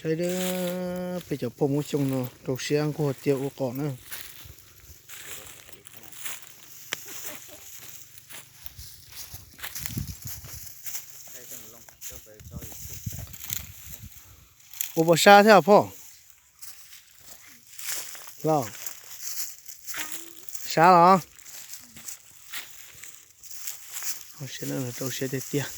Peb cov phooj ywg Hmoob Xyooj no rau siab nquag tiag ua qos na. Ua puas sab thiab phauj? Los, sab los? Rau siab tiag tiag.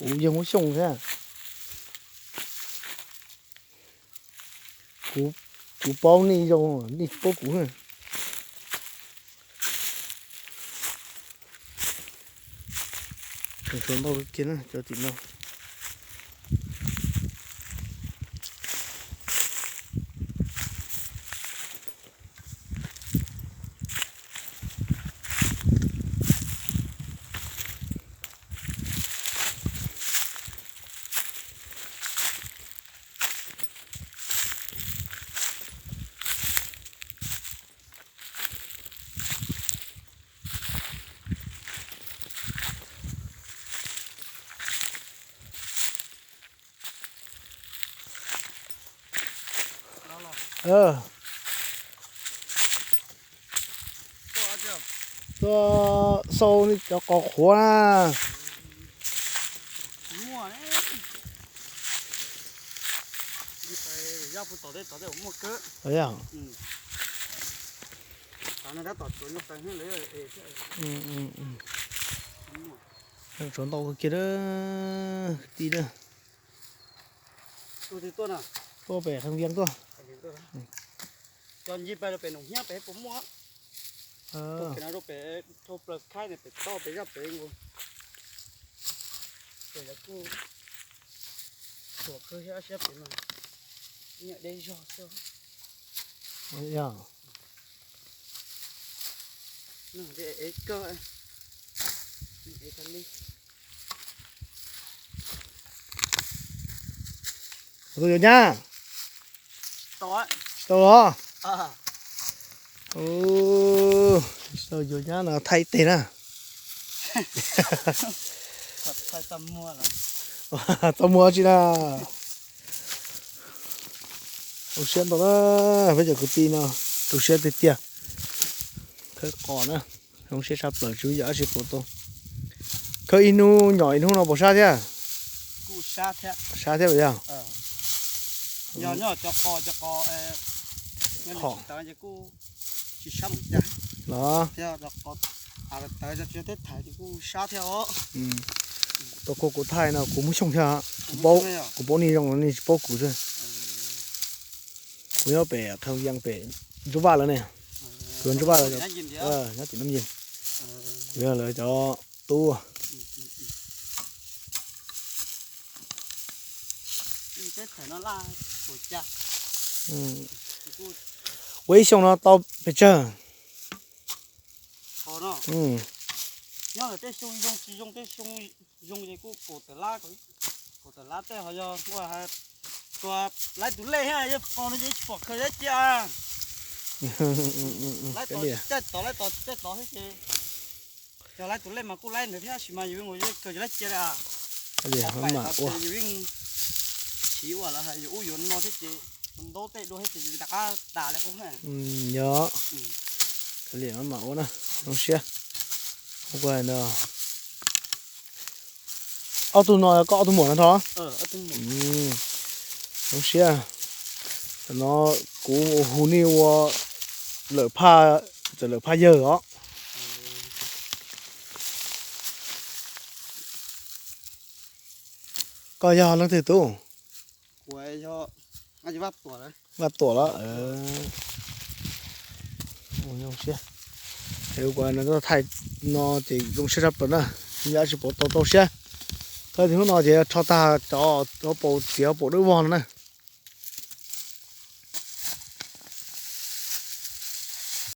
Kuv yog Hmoob Xyooj thiab. Kuv paub nej zoo, nej tsis paub kuv. Tsuav ntau kawg kiag na cov tim no. Tuaj sau cov qos qhuav na. Tsuav ntau kawg kiag kwv tij na. Tuaj pem Khaj Vias tuaj. Cov ncig pais rau pem Noom Hiab pem puas muaj? Rau pem, rau pem, rau plaws khaib pem toj pem zaj pem nkaus. Pem kuj thuam kawg thiab, siab pem mas nyiam deb zog xwb. Ev kawg, ev tas li. Tus yuav nyab tau los? Yuav nyab no thaij ib teg na. Txaj muag tsi na. Zoo siab ntau na, peb cov kwv tij no rau siab tiag tiag. Khawb qos na, zoo siab tshaj plaws tsis muaj yam dab tsi pom tau. Khawb ib hnub nyom ib hnub no puas sab thiab? Sab thiab los yog? Yog nyob cov qos, cov qos tsis tawv ces kuj tsis sab mus cas. Los? Thiab cov qos tawv cov tsis teb thaiv ces kuj sab thiab os. Tau kuv, kuv thaij no kuv Hmoob Xyooj thiab, kuv paub nej zoo nej tsis paub kuv xwb. Kuv nyob pem Khaj Vias pem Ntsuj Vaj lawm ne. Kuv Ntsuj Vaj lawm, nyob tim Nam Yis. Kuv yog lawv cov tub. Ua ib xyoo no tau pes tsawg? Nyob lawm tej xyoo zoo tsis zoo, tej xyoo zoo ces kuj kaum tawm lab, kaum tawm lab tej ho yog ua tua laib tus lej thiab, yog qos no ces tsis pom khaws laib cia. Laib tod caij tod, laib tod caij tod thiab ces yog laib tus lej mas kuj laib ntawd thiab, tab sis mas yus yeej khaws laib cia li. Qos paim tod ces yus yeej siv ua lawm, yus ub yuav no thiab ces ntaub tej dua thiab ces yus rov qab das li qub na. Yog, kav liam maj mam ua na, zoo siab. Ua no, ob tug no koj ob tug muam no tho. Zoo siab. Tam no kuv hu nej ua lawm phaj, txawm lawm phaj yawg os. Koj yog leej twg tub? Vaj Tuam los? Zoo siab. Es kuv thaij no ces zoo siab tshaj plaws na, yam tsis pom tau, tau siab. Thawj hnub no ces rho tag cov hauv paus txiav hauv paus dawb vog no na.